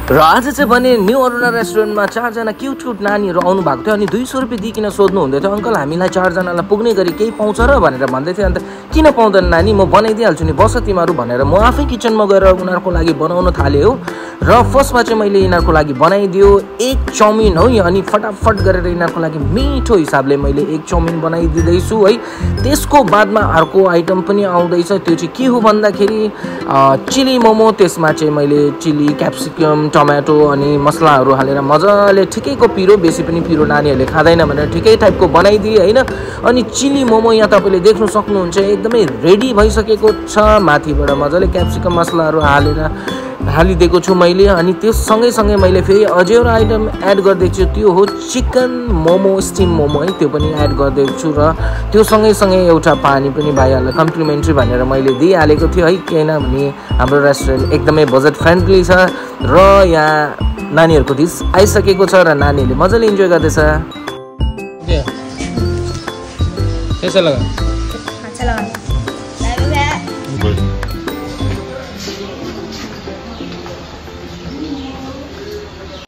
र आज चाहिँ भने न्यू अरुणा रेस्टुरेन्टमा 4 जना क्युट नानीहरू आउनु भएको थियो अनि 200 रुपैयाँ दिइकिन सोध्नु हुँदै थियो अङ्कल हामीलाई 4 जनालाई पुग्ने गरी केही पाउँछ र भनेर भन्दै थियो अन्त किन पाउँदैन नानी म बनाइदिइहाल्छु नि बस तिमीहरू भनेर म आफै किचनमा गएर उनीहरूको लागि बनाउन थालेँ हो र फर्स्टमा चाहिँ मैले यिनीहरूको लागि बनाइदियो एक चाउमिन हो अनि फटाफट गरेर यिनीहरूको लागि मिठो हिसाबले मैले एक चाउमिन बनाइदिँदैछु है त्यसको बादमा अर्को आइटम पनि आउँदैछ त्यो चाहिँ के हो भन्दाखेरि चिली मोमो त्यसमा चाहिँ मैले चिली क्याप्सिकम टमाटो अनि मसलाहरू हालेर मजाले ठिकैको पिरो बेसी पनि पिरो नानीहरूले खाँदैन भनेर ठिकै टाइपको बनाइदिए हैन अनि चिली मोमो यहाँ तपाईले देख्न सक्नुहुन्छ एकदमै रेडी भइसकेको छ माथिबाट मजाले क्याप्सिकम मसलाहरू हालिदिएको छु मैले अनि त्यस सँगै मैले फेरि अझै एउटा आइटम एड गर्दैछु त्यो हो चिकन मोमो स्टिम मोमो है त्यो पनि एड गर्दैछु र त्यो सँगै एउटा पानी पनि भाइहरूलाई कम्प्लिमेन्ट्री भनेर मैले दिइहालेको थियो है किनभने हाम्रो रेस्टुरेन्ट एकदमै बजेट फ्रेन्डली छ र यहाँ नानीहरूको डिस आइसकेको छ र नानीहरूले मजाले इन्जोय गर्दैछ कैसा लगा? अच्छा लगा।